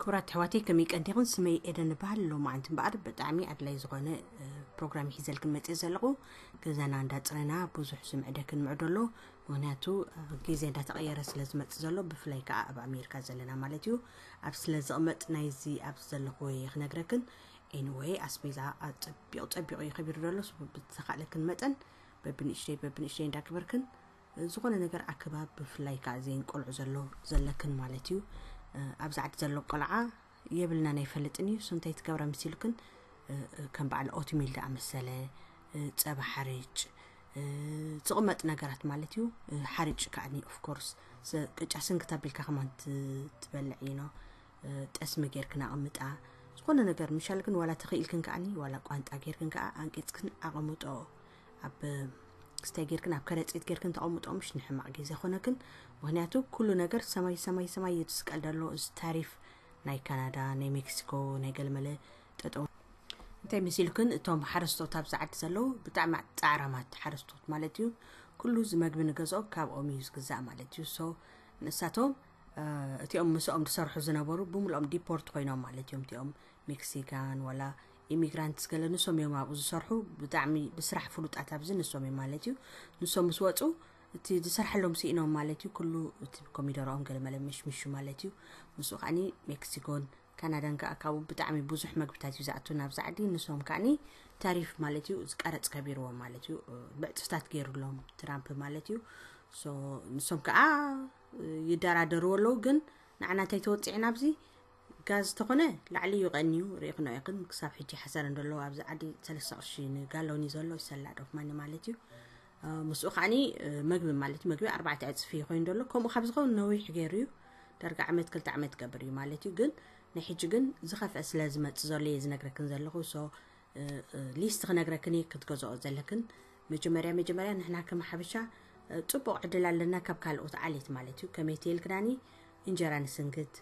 ክቡራት ኣሕዋተይ፣ ከመይ ቀኒኹም? ስመይ ኤደን እበሃል። ሎማዓንቲ እምበኣር ብጣዕሚ ኣድላይ ዝኾነ ፕሮግራም ሒዘልክን መፅእ ዘለኹ። ገዛና እንዳፅረና ብዙሕ ስምዕደ ክንምዕዶ ኣሎ። ምክንያቱ ግዜ እንዳተቐየረ ስለ ዝመፅእ ዘሎ፣ ብፍላይ ከዓ ኣብ ኣሜሪካ ዘለና ማለት እዩ። ኣብ ስለ ዝቕመጥ ናይዚ ኣብዚ ዘለኹ ወይ ክነግረክን። ኤኒወይ ኣስቤዛ ጸቢቑ ጸቢቑ እዩ ከቢሩ ዘሎ። ብዝተኻእለክን መጠን በብንእሽተይ በብንእሽተይ እንዳገበርክን ዝኾነ ነገር ኣክባብ፣ ብፍላይ ከዓ እዘን ቆልዑ ዘሎ ዘለክን ማለት እዩ። ኣብዚ ዓዲ ዘሎ ቆልዓ የብልና ናይ ፈልጥን እዩ። እሱ እንታይ ትገብራ መሲልክን? ከም በዓል ኦትሚል ደኣ መሰለ፣ ጸባ ሓርጭ፣ ዝቕመጥ ነገራት ማለት እዩ። ሓርጭ ከዓኒ ኦፍኮርስ ቅጫ ስንክት ኣቢልካ ከማን ትበልዕ ኢኖ። ጠስሚ ጌርክን ኣቕምጣ። ዝኾነ ነገር ምሻል ግን ዋላ ተኽኢልክን ከዓኒ ዋላ ቋንጣ ጌርክን ከዓ ኣንቂፅክን ኣቐምጦ። ኣብ ክስታይ ጌርክን ኣብ ከረፂት ጌርክን ተቐምጦ፣ ምሽ ንሕማቕ ግዜ ኮነክን። ምክንያቱ ኩሉ ነገር ሰማይ ሰማይ ሰማይ እዩ ዝስቀል ዘሎ። እዚ ታሪፍ ናይ ካናዳ፣ ናይ ሜክሲኮ፣ ናይ ገለመለ ጠጠው እንታይ መሲልክን፣ እቶም ሓረስቶት ኣብዚ ዓዲ ዘለዉ ብጣዕሚ ፃዕራማት ሓረስቶት ማለት እዩ። ኩሉ እዚ መግቢ ንገዝኦ ካብኦም እዩ ዝግዛእ ማለት እዩ። ሶ ንሳቶም እቲኦም ምስኦም ዝሰርሑ ዝነበሩ ብምልኦም ዲፖርት ኮይኖም ማለት እዮም። እቲኦም ሜክሲካን ዋላ ኢሚግራንትስ ገለ ንሶም እዮም ኣብኡ ዝሰርሑ። ብጣዕሚ ብስራሕ ፍሉጣት ኣብዚ ንሶም እዮም ማለት እዩ። ንሶም ምስ ወፁ እቲ ዝሰርሐሎም ስኢኖም ማለት እዩ። ኩሉ እቲ ኮሚደሮኦም ገለ መለ ምሽምሹ ማለት እዩ። ምስኡ ከዓኒ ሜክሲኮን ካናዳን ከዓ ካብኡ ብጣዕሚ ብዙሕ መግብታት እዩ ዝኣቱ ናብዚ ዓዲ። ንሶም ከዓኒ ታሪፍ ማለት እዩ፣ እዚ ቀረፅ ከቢርዎም ማለት እዩ። ብዕፅፍታት ገይሩሎም ትራምፕ ማለት እዩ። ሶ ንሶም ከዓ ይደራደርዎ ኣለዉ። ግን ንዓና እንታይ ተወፂዕና ኣብዚ ጋዝ ተኾነ ላዕሊ እዩ ቀንዩ ርኢኽኖ ኢኽን። ክሳብ ሕጂ ሓሳር እንደለዎ ኣብዚ ዓዲ ሰለስተ ቅርሺ ንጋሎን እዩ ዘሎ። ይሰላእ ዶፍ ማኒ ማለት እዩ። ምስኡ ከዓኒ መግቢ ማለት እዩ፣ መግቢ ኣርባዕተ ዕፅፊ ኮይኑ ዘሎ። ከምኡ ካብ ዝኸውን ነዊሕ ገይሩ እዩ። ዳርጋ ዓመት ክልተ ዓመት ገብር እዩ ማለት እዩ። ግን ናይ ሕጂ ግን ዝኸፍአ ስለ ዝመፅእ ዘሎ እየ ዝነግረክን ዘለኹ። ሶ ሊስት ክነግረክን እየ ክትገዝኦ ዘለክን። መጀመርያ መጀመርያ ንሕና ከም ሓበሻ ፅቡቕ ዕድል ኣለና ካብ ካልኦት ዓሌት ማለት እዩ። ከመይ ትየልክናኒ? እንጀራ ንስንክት፣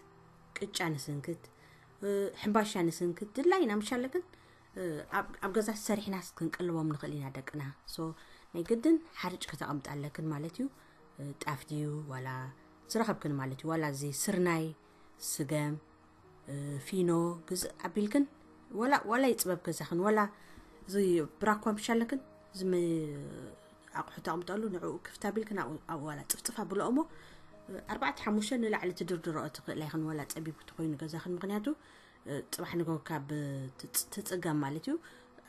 ቅጫ ንስንክት፣ ሕምባሻ ንስንክት ድላይና ምሽ ኣለክን። ኣብ ገዛ ሰሪሕናስ ክንቅልቦም ንኽእል ኢና ደቅና። ሶ ናይ ግድን ሓርጭ ከተቐምጣ ኣለክን ማለት እዩ። ጣፍ ድዩ ዋላ ዝረኸብክን ማለት እዩ። ዋላ እዚ ስርናይ፣ ስገም፣ ፊኖ ግዝ ኣቢልክን ዋላ ዋላ ይፅበብ ገዛኽን ዋላ እዚ ብራኳ ምሽ ኣለክን እዚ ኣቑሑ ተቐምጠሉ ንዕኡ ክፍት ኣቢልክን ኣብኡ ዋላ ፅፍፅፍ ኣብሎ እሞ ኣርባዕተ ሓሙሽተ ንላዕሊ ትድርድረኦ ትኽእላ ይኽን ዋላ ፀቢብ ትኮይኑ ገዛኽን። ምክንያቱ ፅባሕ ንጎ ካብ ትፅገም ማለት እዩ።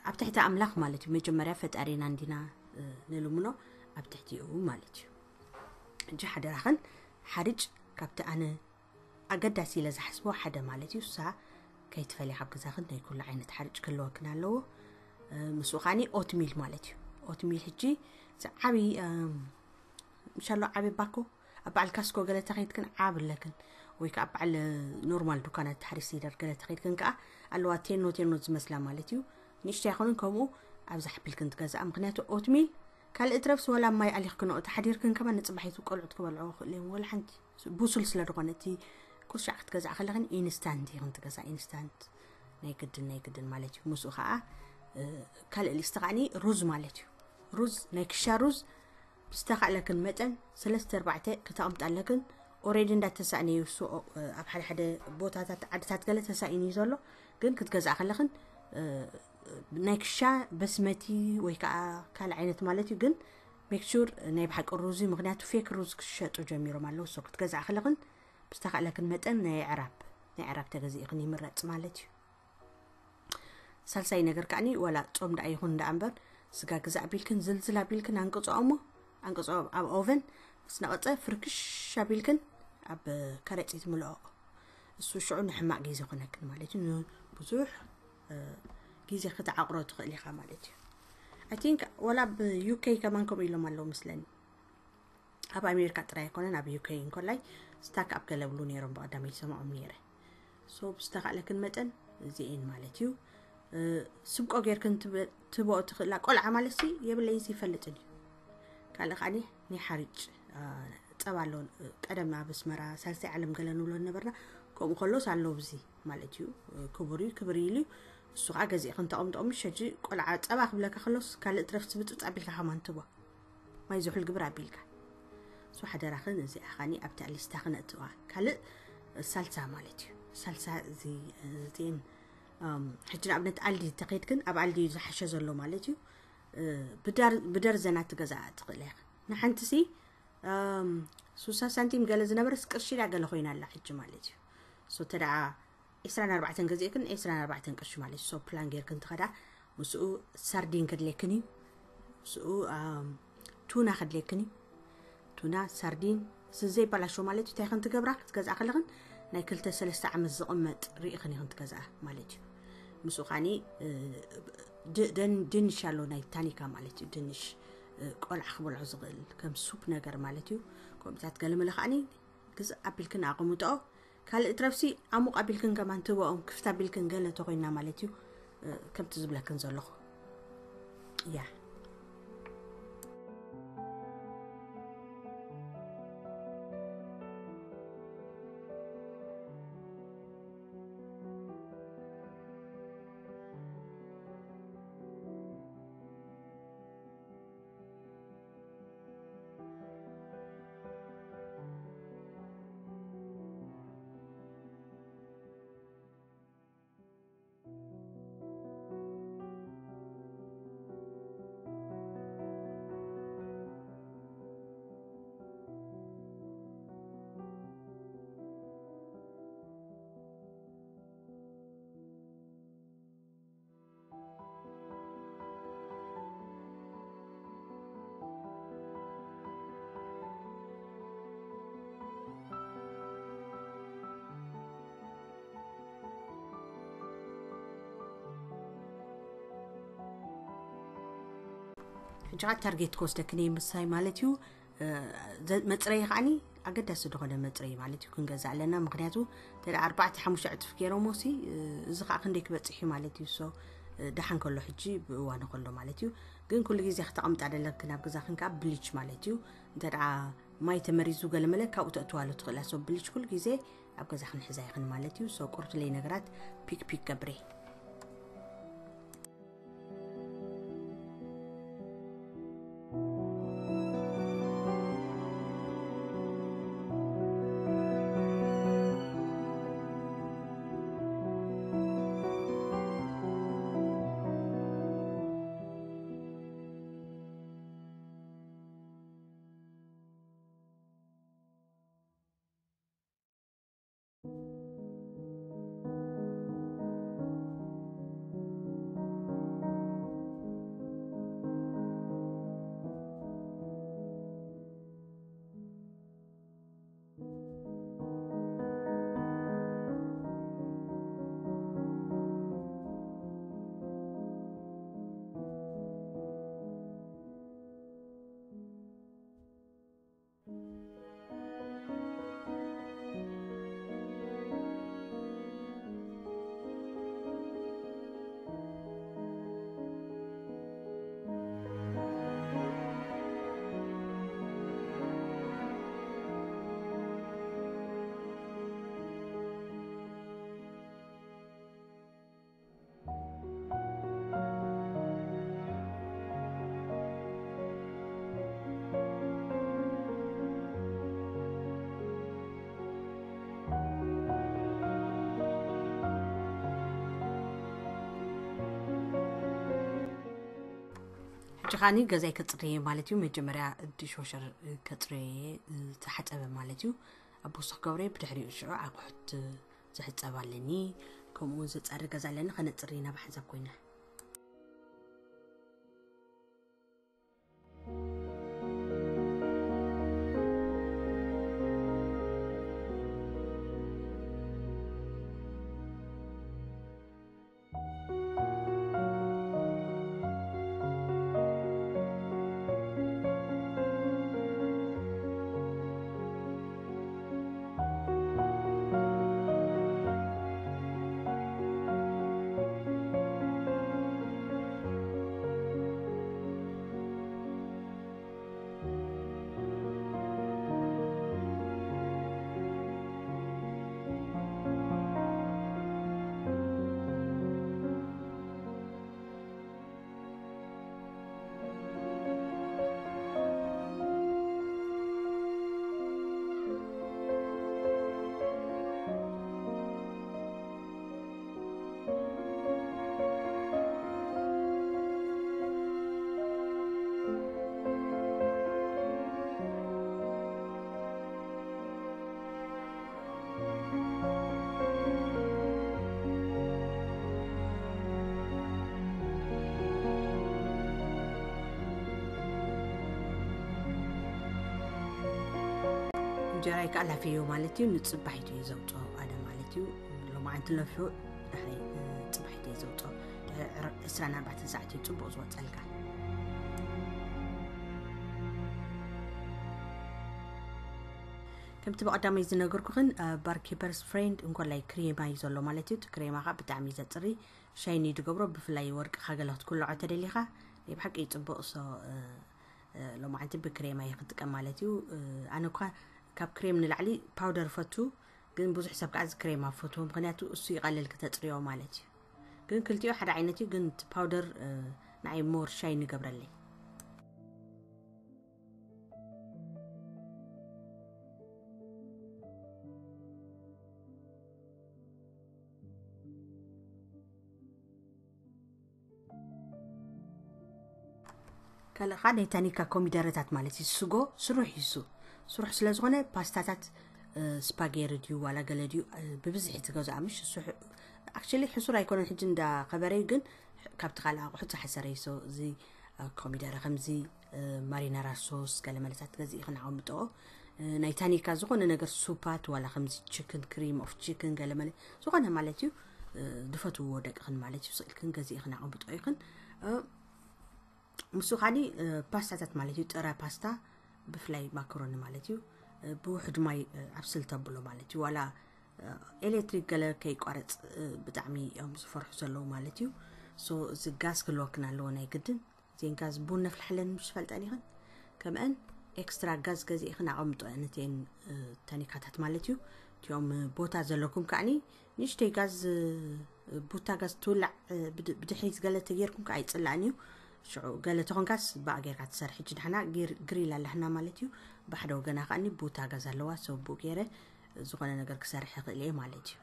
ኣብ ትሕቲ ኣምላኽ ማለት እዩ። መጀመርያ ፈጣሪና እንዲና ንልምኖ ኣብ ትሕቲኡ ማለት እዩ። እጂ ሓደራኽን ሓርጭ ካብቲ ኣነ ኣገዳሲ ኢለ ዝሓስቦ ሓደ ማለት እዩ። እሳ ከይትፈልያ ካብ ገዛኽን ናይ ኩሉ ዓይነት ሓርጭ ክህልወክን ኣለዎ። ምስኡ ከዓኒ ኦትሚል ማለት እዩ። ኦትሚል ሕጂ ዝዓብይ ምሻሎ ዓብይ ባኮ ኣብ በዓል ካስኮ ገለ ተኸይድክን ዓብ ኣለክን ወይ ከዓ በዓል ኖርማል ዱካናት ሓሪስ ሲደር ገለ ተኸይድክን ከዓ ኣለዋ ቴኖ ቴኖ ዝመስላ ማለት እዩ። ንእሽቶ ኣይኮኑን ከምኡ ኣብዛ ሓቢልክን ትገዝኣ። ምክንያቱ ኦትሚል ካልእ ትረፍስ ዋላ ማይ ኣሊኽክንኦ ተሓዲርክን ከማን ንፅባሒቱ ቆልዑት ክበልዖ ክእል እዮም። ወላ ሓንቲ ቡሱል ስለ ዝኾነ እቲ ቁሻዕ ክትገዝኣ ከለኽን ኢንስታንት ኢኽን ትገዝኣ። ኢንስታንት ናይ ግድን ናይ ግድን ማለት እዩ። ምስኡ ከዓ ካልእ ሊስት ከዓኒ ሩዝ ማለት እዩ። ሩዝ ናይ ክሻ ሩዝ ብዝተኻእለክን መጠን ሰለስተ ኣርባዕተ ክተቕምጣ ኣለክን። ኦሬዲ እንዳተሳእነ እዩ እሱ ኣብ ሓደ ሓደ ቦታታት ዓድታት ገለ ተሳኢኑ እዩ ዘሎ። ግን ክትገዝኣ ከለኽን ናይ ክሻ በስመቲ ወይ ከዓ ካልእ ዓይነት ማለት እዩ። ግን ሜክሹር ናይ ብሓቂ ሩዝ እዩ። ምክንያቱ ፌክ ሩዝ ክሸጡ ጀሚሮም ኣለዉ። ሶ ክትገዝኣ ከለኽን ብዝተኻእለክን መጠን ናይ ዕራብ ናይ ዕራብ ተገዚእኽን ይምረፅ ማለት እዩ። ሳልሳይ ነገር ከዓኒ ዋላ ጾም ደኣ ይኹን ደኣ እምበር ስጋ ግዛእ ኣቢልክን ዝልዝል ኣቢልክን ኣንቅፅኦ እሞ ኣንቅፅኦ ኣብ ኦቨን ምስ ነቐፀ ፍርክሽ ኣቢልክን ኣብ ከረፂት ምልኦ። እሱ ሽዑ ንሕማቕ ግዜ ኮነክን ማለት እዩ። ብዙሕ ግዜ ክትዓቕሮ ትኽእል ኢኻ ማለት እዩ። ኣይ ቲንክ ዋላ ኣብ ዩኬ ከማን ከምኡ ኢሎም ኣለዉ ምስለኒ። ኣብ ኣሜሪካ ጥራይ ኣይኮነን ኣብ ዩኬ እንኮላይ ስታክ ኣብ ገለ ብሉ ነይሮም ብቐዳመይ ዝሰምዖም ነይረ። ሶ ብዝተኻእለክን መጠን እዚኤን ማለት እዩ። ስብቆ ጌርክን ትብኦ ትኽእላ ቆልዓ ማለት ሲ የብለይን ሲ ይፈልጥን እዩ። ካልእ ከዓኒ ናይ ሓርጭ ፀባ ኣሎ። ቀደም ኣብ ኣስመራ ሳልሳይ ዓለም ገለ ንብሎ ነበርና። ከምኡ ከሎስ ኣሎ ብዚ ማለት እዩ። ክቡር እዩ ክብር ኢሉ እዩ። እሱ ከዓ ገዚእክን ተቐምጦ ምሽ ሕጂ ቆልዓ ፀባ ክብለካ ከሎስ ካልእ ትረፍ ትብጥብጥ ኣቢልካ ከማን ትቦ ማይ ዝሑል ግብር ኣቢልካ። እሱ ሓደራኽን እዚኣ ኻኒ ኣብቲ ኣሊስታ ክነእትዋ። ካልእ ሳልሳ ማለት እዩ። ሳልሳ እዚ እዚን ሕጂ ንኣብነት ኣልዲ ተኸይድክን ኣብ ኣልዲ እዩ ዝሓሸ ዘሎ ማለት እዩ። ብደርዘናት ትገዛእ ትኽእል ኢኻ። ንሓንቲ ሲ ሱሳ ሳንቲም ገለ ዝነበረስ ቅርሺ ዳ ገለ ኮይና ኣላ ሕጂ ማለት እዩ። ሶ ተደኣ ዕስራን ኣርባዕተን ገዚእክን ዕስራን ኣርባዕተን ቅርሺ ማለት እዩ። ሶ ፕላን ጌርክን ትኸዳ ምስኡ ሳርዲን ከድሌክን እዩ። ምስኡ ቱና ከድሌክን እዩ። ቱና ሳርዲን ስዘይ በላሾ ማለት እዩ። እንታይ ክንትገብራ ክትገዝኣ ከለኽን ናይ ክልተ ሰለስተ ዓመት ዝቕመጥ ርኢኽን ኢኽን ትገዝኣ ማለት እዩ። ምስኡ ኻኒ ድንሽ ኣሎ ናይ ታኒካ ማለት እዩ። ድንሽ ቆልዓ ክበልዖ ዝኽእል ከም ሱፕ ነገር ማለት እዩ። ከምኡታት ገለመለ ከዓኒ ግዝ ኣቢልክን ኣቕምጦ። ካልእ ትረፍሲ ኣሙቕ ኣቢልክን ከማን ትበኦም ክፍት ኣቢልክን ገለ ተኾይና ማለት እዩ። ከምቲ ዝብለክን ዘለኹ እያ። ሕጂ ከዓ ታርጌት ክወስደክን እየ ምሳይ ማለት እዩ። መፅረይ ከዓኒ ኣገዳሲ ዝኾነ መፅረይ ማለት እዩ ክንገዛ ኣለና። ምክንያቱ እንተ ኣርባዕተ ሓሙሽተ ዕጥፍ ገይሮሞ ሲ እዚ ከዓ ክንደይ ክበፅሕ እዩ ማለት እዩ። ሶ ደሓን ከሎ ሕጂ ብእዋኑ ከሎ ማለት እዩ። ግን ኩሉ ግዜ ክተቐምጣ ደለክን ኣብ ገዛክን ከዓ ብሊች ማለት እዩ። እንተ ደኣ ማይ ተመሪዙ ገለመለ ካብኡ ተእትዋሉ ትኽእላ። ሶ ብሊች ኩሉ ግዜ ኣብ ገዛክን ሕዛ ይኽን ማለት እዩ። ሶ ቁርትለይ ነገራት ፒክ ፒክ ገብሬ። ሕጂ ኻኒ ገዛይ ከፅርየ ማለት እዩ። መጀመርያ ዲሽወሸር ከፅርየ ዝተሓፀበ ማለት እዩ። ኣብ ወሰኽ ገብረ ብድሕሪኡ ሽዑ ኣቑሑት ዝሕፀብ ኣለኒ። ከምኡ እውን ዘፃሪ ገዛ ኣለኒ። ከነፅርየ ናብ ሓንሳብ ኮይና ጀራይ ከዓ ላፊዮ ማለት እዩ። ንፅባሒቱ እዩ ዘውፅኦ ኣነ ማለት እዩ። ሎማዓንቲ ለፍዮ ድሕሪ ፅባሒቱ እዩ ዘውፅኦ። ድሕሪ ዕስራን ኣርባዕተን ሰዓት እዩ ፅቡቕ ዝወፀልካ። ከምቲ ብቐዳማይ ዝነገርኩኽን ባርኪፐርስ ፍሬንድ እንኮላይ ክሬማ እዩ ዘሎ ማለት እዩ። እቲ ክሬማ ከዓ ብጣዕሚ ዘፅሪ ሻይኒ ዝገብሮ፣ ብፍላይ ወርቅኻ ገለ ክትኩልዖ ተደሊኻ ናይ ብሓቂ እዩ ፅቡቕ። ሶ ሎማዓንቲ ብክሬማ እየ ክጥቀም ማለት እዩ። ኣነ እኳ ካብ ክሬም ንላዕሊ ፓውደር ፈቱ፣ ግን ብዙሕ ሰብ ከዓ እዚ ክሬማ ፈትዎ፣ ምክንያቱ እሱ ይቐልል ክተፅርዮ ማለት እዩ። ግን ክልቲኡ ሓደ ዓይነት እዩ፣ ግን እቲ ፓውደር ንዓይ ሞር ሻይኒ ይገብረለይ። ካልእ ከዓ ናይ ታኒካ ኮሚደረታት ማለት እዩ። ስጎ ስሩሕ እዩ እሱ። ስሩሕ ስለ ዝኾነ ፓስታታት ስፓጌሪ ድዩ ዋላ ገለ ድዩ ብብዝሒ ትገዝኣ ምሽ። ኣክቹሊ ሕሱር ኣይኮነን፣ ሕጂ እንዳ ከበረዩ ግን ካብቲ ካልእ ኣቑሑት ዝሓሰረ እዩ። ሶ እዚ ኮሚደረ ከምዚ ማሪናራ ሶስ ገለ መለታት ገዚእኽን ኣቐምጥኦ። ናይ ታኒካ ዝኾነ ነገር ሱፓት ዋላ ከምዚ ችክን ክሪም ኦፍ ችክን ገለ መለ ዝኾነ ማለት እዩ። ዝፈትውዎ ደቅኽን ማለት እዩ ስኢልክን ገዚእኽን ኣቐምጥኦ ኢኽን። ምስ ካኒ ፓስታታት ማለት እዩ፣ ጥረ ፓስታ ብፍላይ ማካሮኒ ማለት እዩ። ብውሕድ ማይ ኣብስል ተብሎ ማለት እዩ። ዋላ ኤሌክትሪክ ገለ ከይቋረፅ ብጣዕሚ እዮም ዝፈርሑ ዘለዉ ማለት እዩ። ሶ እዚ ጋዝ ክህልወክን ኣለዎ ናይ ግድን። ዜን ጋዝ ቡን ነፍልሓለን ምሽ ፈልጠን ኢኽን። ከምአን ኤክስትራ ጋዝ ገዚእኽን ኣቐምጦ ነቴን ታኒካታት ማለት እዩ። እቲኦም ቦታ ዘለኩም ከዓኒ ንእሽተይ ጋዝ ቡታ ጋዝ ትውላዕ ብድሕሪት ገለ ተጌርኩም ከዓ ኣይፅላእን እዩ። ሽዑ ገለ ተኾንካስ ብኣ ጌርካ ትሰርሕ። ሕጂ ንሕና ግሪል ኣለሕና ማለት እዩ። ብሓደ ወገና ከዓኒ ቡታ ጋዝ ኣለዋ። ሰው ብኡ ገይረ ዝኾነ ነገር ክሰርሕ ይኽእል እየ ማለት እዩ።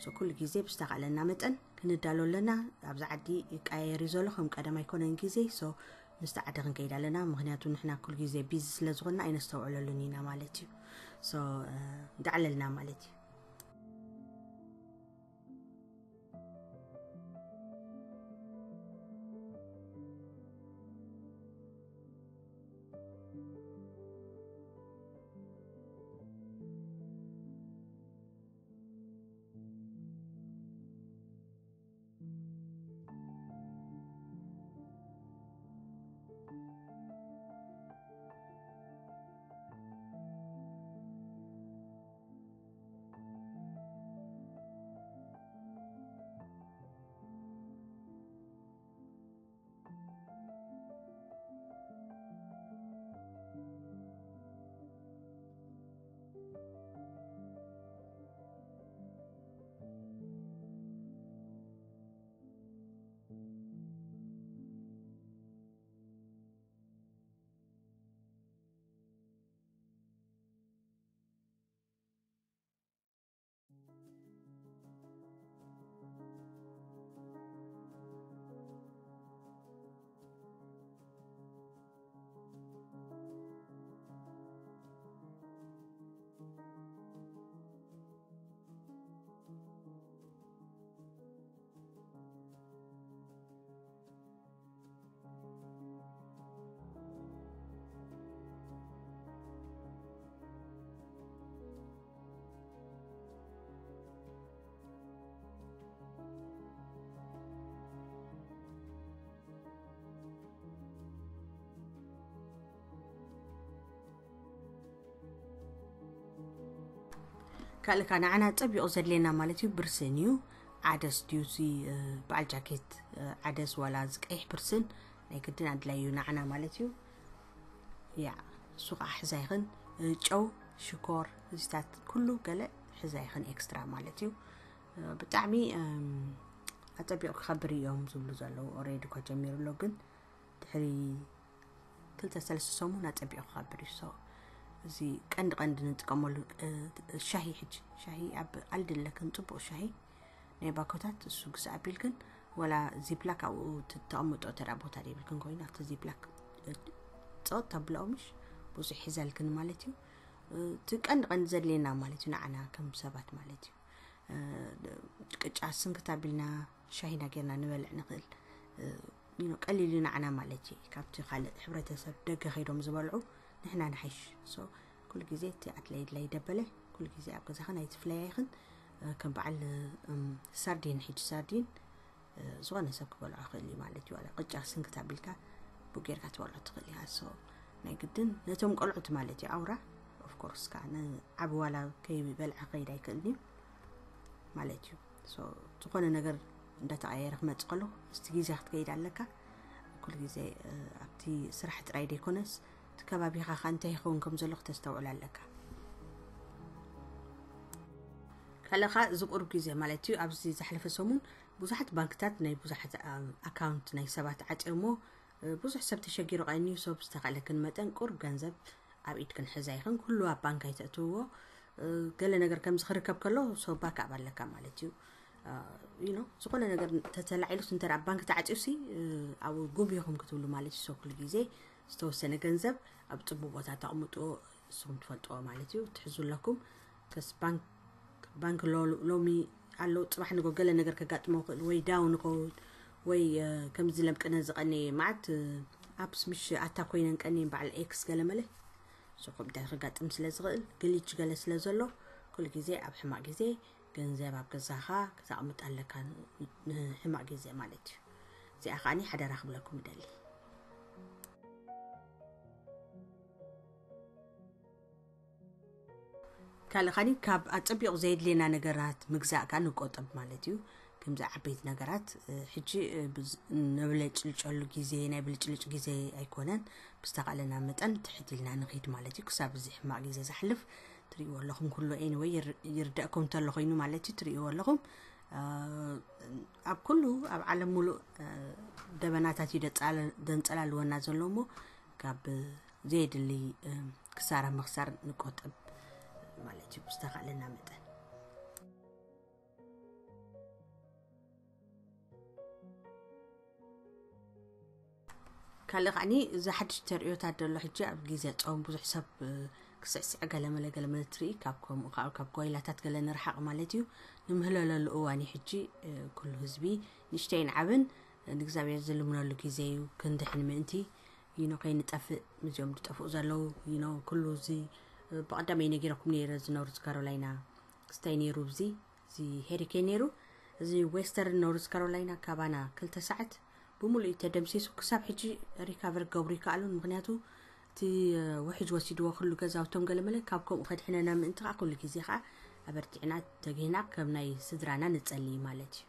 ሶ ኩሉ ግዜ ብዝተኻእለና መጠን ክንዳሎ ኣለና። ኣብዚ ዓዲ ይቀያየር እዩ ዘሎ፣ ከም ቀደም ኣይኮነን ግዜ። ሶ ምስቲ ዓዲ ክንከይድ ኣለና፣ ምክንያቱ ንሕና ኩሉ ግዜ ቢዚ ስለ ዝኾንና ኣይነስተውዕለሉን ኢና ማለት እዩ። ሶ እንዳዕለልና ማለት እዩ። ካልእ ከኣ ንዓና ጸቢቑ ዘድልየና ማለት እዩ ብርስን እዩ። ዓደስ ድዩ እዚ በዓል ጃኬት ዓደስ ዋላ እዚ ቀይሕ ብርስን ናይ ግድን ኣድላይ እዩ ንዓና ማለት እዩ። ያ እሱ ከዓ ሕዛይኽን ጨው ሽኮር እዚታት ኩሉ ገለ ሕዛይኽን ኤክስትራ ማለት እዩ። ብጣዕሚ ኣጸቢቑ ክኸብር እዮም ዝብሉ ዘለዉ። ኦሬዲ እኳ ጀሚሩ ኣሎ ግን ድሕሪ ክልተ ሰለስተ ሰሙን ኣጸቢቑ ክኸብር እዩ። So እዚ ቀንዲ ቀንዲ ንጥቀመሉ ሻሂ ሕጂ ሻሂ ኣብ ኣልዲ ኣለክን ጽቡቕ ሻሂ ናይ ባኮታት እሱ ግስ ኣቢልክን ወላ ዚፕላክ ኣብኡ ተቐምጦ ተዳ ቦታ ዘይብልክን ኮይኑ ኣብቲ ዚፕላክ ጸጥ ተብለኦ ምሽ ብዙሕ ሒዘልክን ማለት እዩ። እቲ ቀንዲ ቀንዲ ዘድልየና ማለት እዩ ንዓና ከም ሰባት ማለት እዩ። ቅጫ ስንክት ኣቢልና ሻሂና ጌርና ንበልዕ ንኽእል። ቀሊል እዩ ንዓና ማለት እዩ። ካብቲ ካልእ ሕብረተሰብ ደገ ከይዶም ዝበልዑ ንሕና ንሓይሽ። So ኩሉ ግዜ እቲ ኣድላይ ድላይ ደበለ ኩሉ ግዜ ኣብ ገዛኻ ናይ ትፍለያ ይኽን ከም በዓል ሳርዲን፣ ሕጂ ሳርዲን ዝኾነ ሰብ ክበልዖ ክእል እዩ ማለት እዩ። ዋላ ቅጫ ስንክት ኣቢልካ ብኡ ጌርካ ትበልዖ ትኽእል ኢኻ። ሶ ናይ ግድን ነቶም ቆልዑት ማለት እዩ። ኣውራ ኦፍኮርስ ከዓ ንዓቢ ዋላ ከይበልዐ ከይድ ኣይክእልን እዩ ማለት እዩ። ሶ ዝኾነ ነገር እንዳተቐየረ ክመፅእ ከሎ ምስቲ ግዜ ክትከይድ ኣለካ። ኩሉ ግዜ ኣብቲ ስራሕ ጥራይ ደይኮነስ እቲ ከባቢኻ ከ እንታይ ይኸውን ከም ዘሎ ክተስተውዕል ኣለካ። ካልእ ከዓ እዚ ቁሩብ ግዜ ማለት እዩ፣ ኣብዚ ዝሓለፈ ሰሙን ብዙሓት ባንክታት ናይ ብዙሓት ኣካውንት ናይ ሰባት ዓፅዮሞ ብዙሕ ሰብ ተሸጊሩ ቀንዩ። ሶ ብዝተኸእለክን መጠን ቁሩብ ገንዘብ ኣብ ኢድ ክንሕዛ ይኽን። ኩሉ ኣብ ባንክ ኣይተእትውዎ። ገለ ነገር ከምዚ ክርከብ ከሎ ሶ ባክ ኣፕ ኣለካ ማለት እዩ። ዩ ኖ ዝኾነ ነገር ተተላዒሉስ እንተ ኣብ ባንክ ተዓፅዩሲ ኣብኡ ጉብ ኢኹም ክትብሉ ማለት እዩ። ሶ ኩሉ ግዜ ዝተወሰነ ገንዘብ ኣብ ፅቡቅ ቦታ ተቕምጥዎ ንስኹም ትፈልጥዎ ማለት እዩ። ትሕዙ ኣለኩም። ከስ ባንክ ባንክ ሎ- ሎሚ ኣለዉ፣ ፅባሕ ንጎ ገለ ነገር ከጋጥሞ ይኽእል ወይ ዳውን ይኸውን ወይ ከምዚ ለምቅነ ዝቀነየ ማዓት ኣፕስ ምሽ ኣታ ኮይነን ቀንየን በዓል ኤክስ ገለ መለ ሶ ኮምፒተር ከጋጥም ስለ ዝኽእል ግሊች ገለ ስለ ዘሎ ኩሉ ግዜ ኣብ ሕማቅ ግዜ ገንዘብ ኣብ ገዛኻ ክተቕምጥ ኣለካ፣ ንሕማቅ ግዜ ማለት እዩ። እዚኣ ከዓኒ ሓደራ ክብለኩም ይደሊ። ካልእ ካኒ ካብ ኣጸቢቑ ዘየድልየና ነገራት ምግዛእ ከኣ ንቆጠብ ማለት እዩ። ከምዚ ዓበይቲ ነገራት ሕጂ ነብለጭልጨሉ ግዜ ናይ ብልጭልጭ ግዜ ኣይኮነን። ብዝተኻእለና መጠን ትሕት ኢልና ንኺድ ማለት እዩ። ክሳብ እዚ ሕማቕ ግዜ ዝሓልፍ ትርእይዎ ኣለኹም። ኩሉ ኤኒወይ ይርዳእኩም እንተሎ ኮይኑ ማለት እዩ ትርእይዎ ኣለኹም። ኣብ ኩሉ ኣብ ዓለም ሙሉእ ደበናታት እዩ ደንጸላልወና ዘሎ እሞ ካብ ዘየድሊ ክሳራ ምኽሳር ንቆጥብ ማለት እዩ ብዝተኻእለና መጠን። ካልእ ከዓኒ እዚ ሓድሽ ተርእዮታት ዘሎ ሕጂ ኣብ ግዜ ጾም ብዙሕ ሰብ ክስዕስዕ ገለመለ ገለመለ ትርኢ። ካብ ከምኡ ከዓ ካብ ጓይላታት ገለ ንርሓቕ ማለት እዩ። ንምህለለሉ እዋን እዩ ሕጂ። ኩሉ ህዝቢ ንእሽተይን ዓብን ንእግዚኣብሔር ዝልምነሉ ግዜ እዩ። ክንድሕን ምእንቲ ይኖ ከይንጠፍእ ምስዚኦም ዝጠፍኡ ዘለዉ ይኖ ኩሉ እዚ ብቐዳመይ ነጊረኩም ነይረ። እዚ ኖርዝ ካሮላይና ክስታይ ነይሩ፣ እዚ እዚ ሄሪኬን ነይሩ። እዚ ዌስተርን ኖርዝ ካሮላይና ካባና ክልተ ሰዓት ብምሉእ እዩ ተደምሲሱ። ክሳብ ሕጂ ሪካቨር ክገብሩ ይከኣሉን፣ ምክንያቱ እቲ ውሕጅ ወሲድዎ ኩሉ ገዛውቶም ገለመለ። ካብ ከምኡ ከድሕነና ምእንቲ ከዓ ኩሉ ግዜ ከዓ ኣበርቲዕና ተግህና ከም ናይ ስድራና ንጸሊ ማለት እዩ።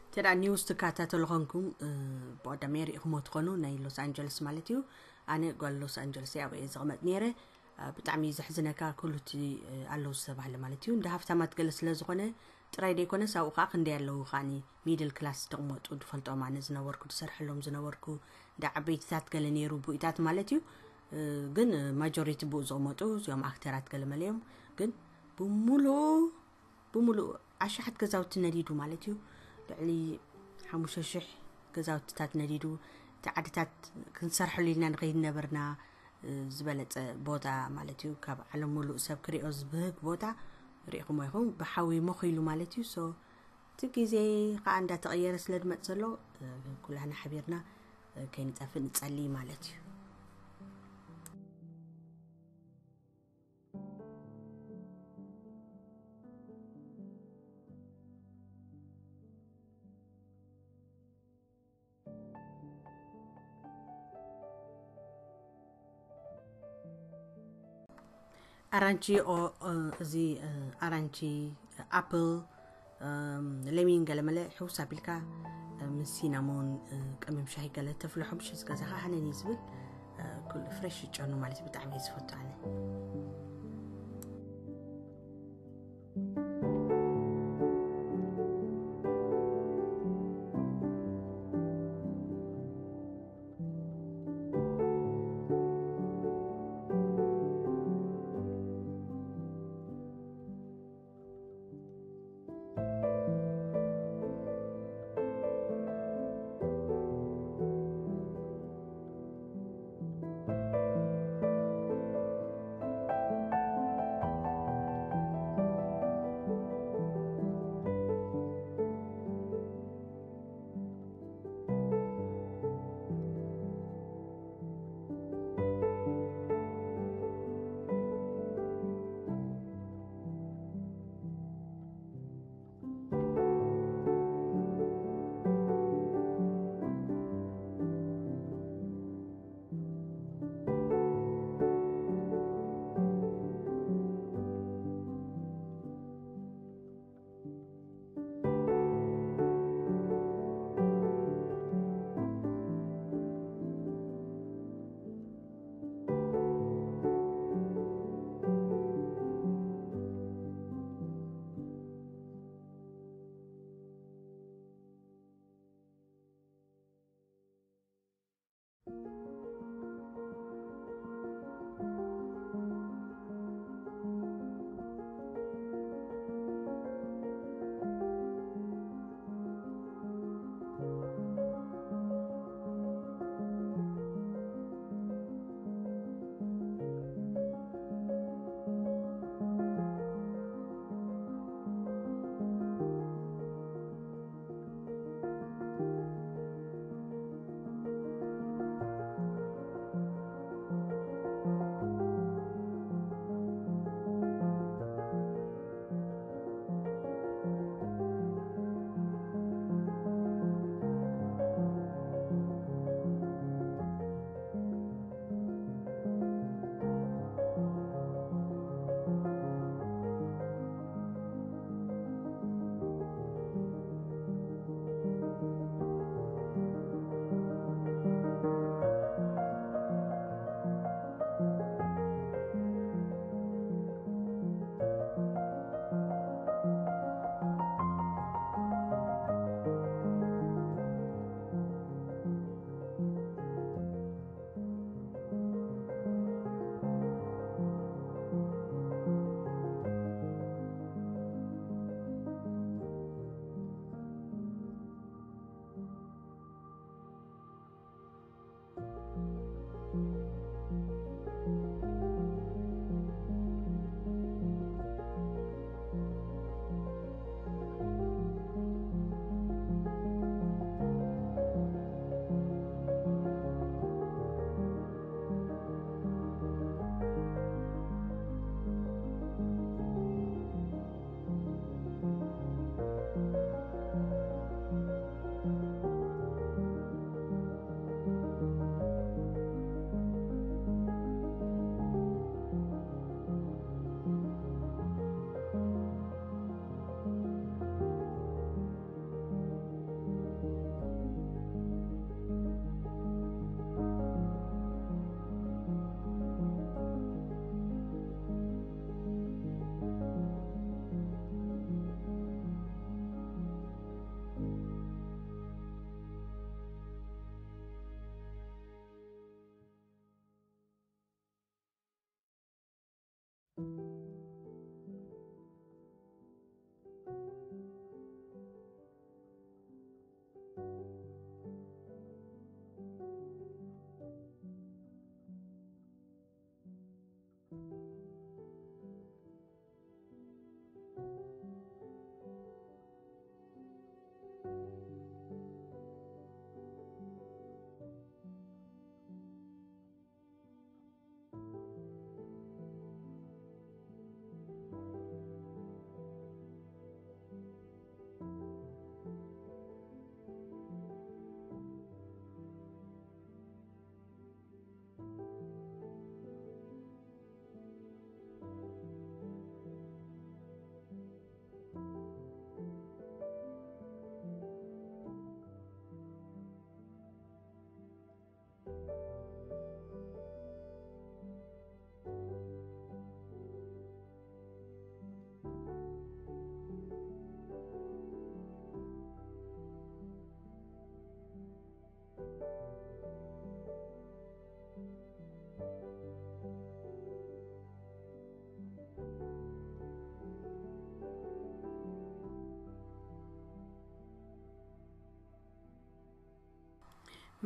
እንተ ደኣ ኒውስ ትከታተሉ ኾንኩም ብቐዳማይ ርኢኹሞ ትኾኑ ናይ ሎስ ኣንጀለስ ማለት እዩ። ኣነ ጓል ሎስ ኣንጀለስ እየ፣ ኣብኡ እየ ዝቕመጥ ነይረ። ብጣዕሚ እዩ ዘሕዝነካ ኩሉ እቲ ኣለዉ ዝተባህለ ማለት እዩ። እንደ ሃፍታማት ገለ ስለ ዝኾነ ጥራይ ደይኮነስ ኣብኡ ከዓ ክንደይ ኣለዉ ከዓኒ ሚድል ክላስ ዝቕመጡ ዝፈልጦም ኣነ ዝነበርኩ ዝሰርሐሎም ዝነበርኩ እንደ ዓበይትታት ገለ ነይሩ ብኡታት ማለት እዩ። ግን ማጆሪቲ ብኡ ዝቕመጡ እዚኦም ኣክተራት ገለ መለ እዮም። ግን ብምሉኡ ብምሉኡ ኣሽሓት ገዛውቲ ነዲዱ ማለት እዩ። ልዕሊ ሓሙሽተ ሽሕ ገዛውትታት ነዲዱ። እቲ ዓድታት ክንሰርሐሉ ኢልና ንኸይድ ነበርና። ዝበለፀ ቦታ ማለት እዩ። ካብ ዓለም ሙሉእ ሰብ ክሪኦ ዝብህግ ቦታ ርኢኹሞ ኢኹም። ብሓዊ መኺሉ ማለት እዩ። ሶ እቲ ግዜ ከዓ እንዳተቐየረ ስለ ዝመፅ ዘሎ ኩላህና ሓቢርና ከይንጠፍእ ንፀሊ ማለት እዩ። ኣራንቺ እዚ ኣራንቺ፣ ኣፕል፣ ለሚን ገለመለ ሕውስ ኣቢልካ ምስ ሲናሞን ቀመም ሻሂ ገለ ተፍልሖ ምሽ ዝገዛኻ ሃነኒ ዝብል ኩሉ ፍሬሽ ይጨኑ ማለት ብጣዕሚ እየ ዝፈቱ ኣነ።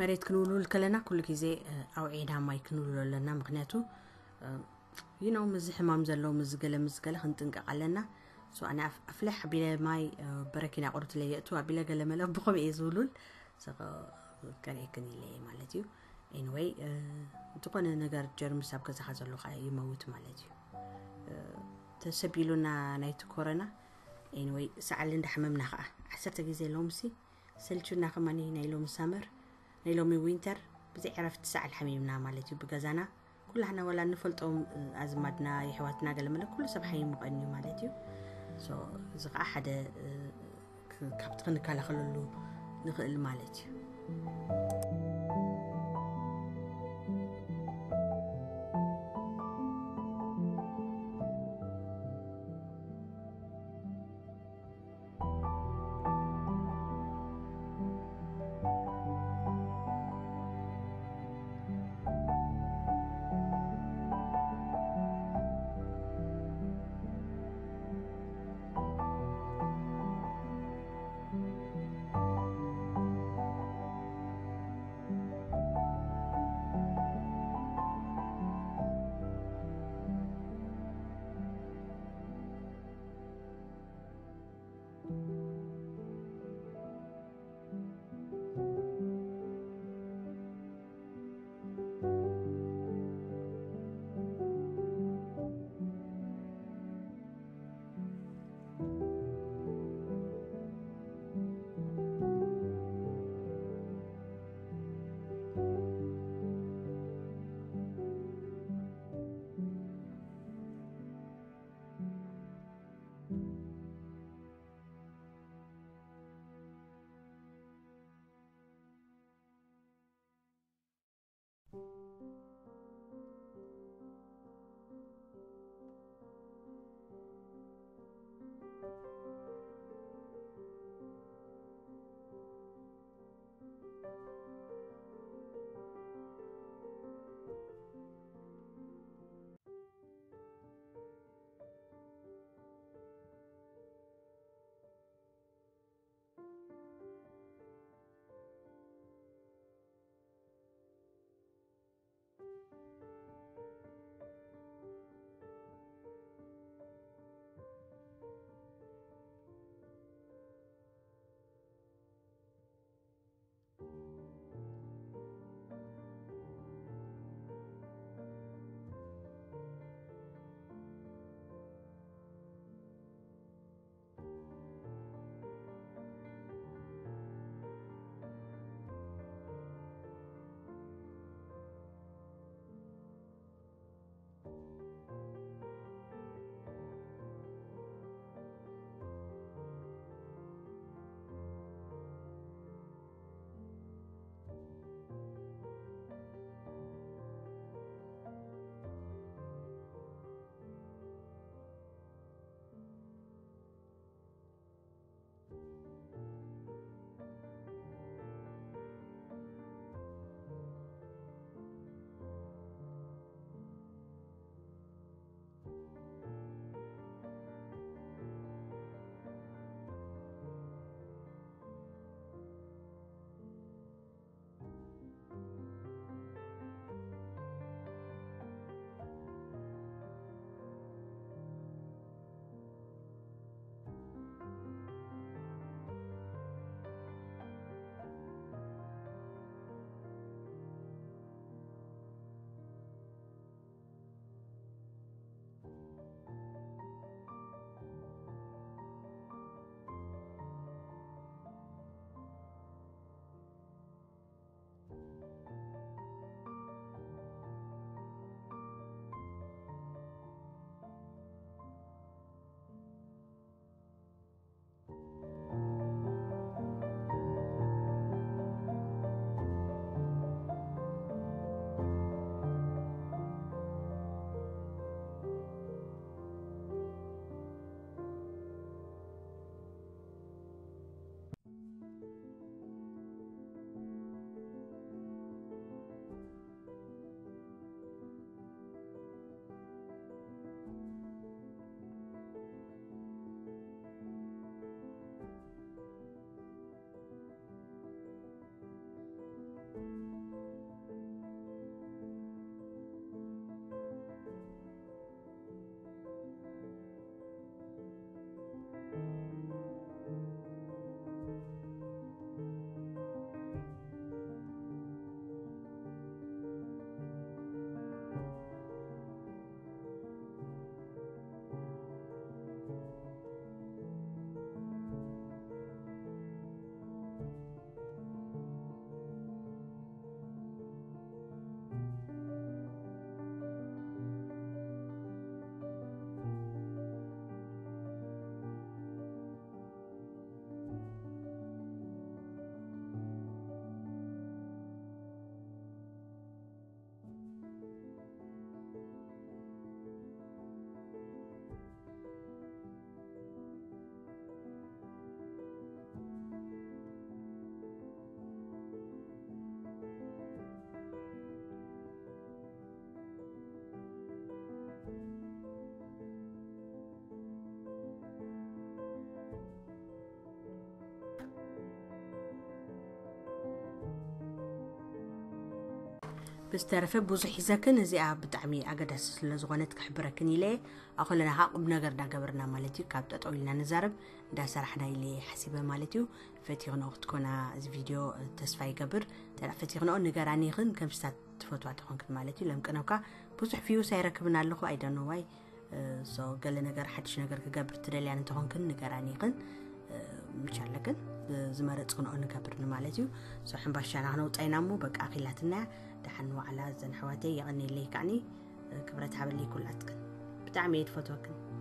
መሬት ክንውልውል ከለና ኩሉ ግዜ ኣውዒና ማይ ክንውልሎ ኣለና። ምክንያቱ ይኖ ምዚ ሕማም ዘሎ ምዚ ገለ ምዚ ገለ ክንጥንቀቕ ኣለና። ኣነ ኣፍልሕ ኣቢለ ማይ በረኪና ቁርትለ የእቱ ኣቢለ ገለ መለ ብኸምኡ እየ ዝውሉል። ከርእየክን ኢለ እየ ማለት እዩ። ኤንወይ ዝኾነ ነገር ጀርምስ ኣብ ገዛኻ ዘሎ ከዓ ይመውት ማለት እዩ። ተሰቢሉና ናይቲ ኮረና። ኤንወይ ሰዓል እንዳሓመምና ከዓ ዓሰርተ ግዜ ሎምሲ ሰልቹና ከማኒ ናይ ሎሚ ሳመር ናይ ሎሚ ዊንተር ብዘይ ዕረፍቲ ሰዓል ሓሚምና ማለት እዩ። ብገዛና ኩላህና ወላ እንፈልጦም ኣዝማድና የሕዋትና ገለመለ ኩሉ ሰብ ሓይሙ ቀንዩ ማለት እዩ። እዚ ከዓ ሓደ ካብቲ ክንከላኸለሉ ንኽእል ማለት እዩ። ብዝተረፈ ብዙሕ ሒዘክን እዚኣ ብጣዕሚ ኣገዳሲ ስለ ዝኾነት ክሕብረክን ኢለ ኣኮለና ቁም ነገር እንዳገበርና ማለት እዩ። ካብ ጠጠው ኢልና ንዛረብ እንዳሰራሕና ኢለ ሓሲበ ማለት እዩ። ፈቲኽንኦ ክትኮና እዚ ቪድዮ ተስፋ ይገብር። ተዳ ፈቲኽንኦ ንገራኒኽን ከምሽታት ትፈትዋ ተኾንክን ማለት እዩ። ለምቅነብካ ብዙሕ ቪውስ ኣይረክብን ኣለኹ ኣይደኖዋይ ሶ ገለ ነገር ሓድሽ ነገር ክገብር ትደልያን እንተኾንክን ንገራኒኽን ምቻለክን ዝመረፅክንኦ ንገብር ማለት እዩ። ሶ ሕንባሻና ክነውፃ ኢና እሞ በቃ ኣኺላትና ደሓን ዋዕላ ዘን ኣሕዋተይ የቐኒለይ ከዓኒ ክብረት ሃበለይ ኩላትክን ብጣዕሚ እየ ትፈትወክን።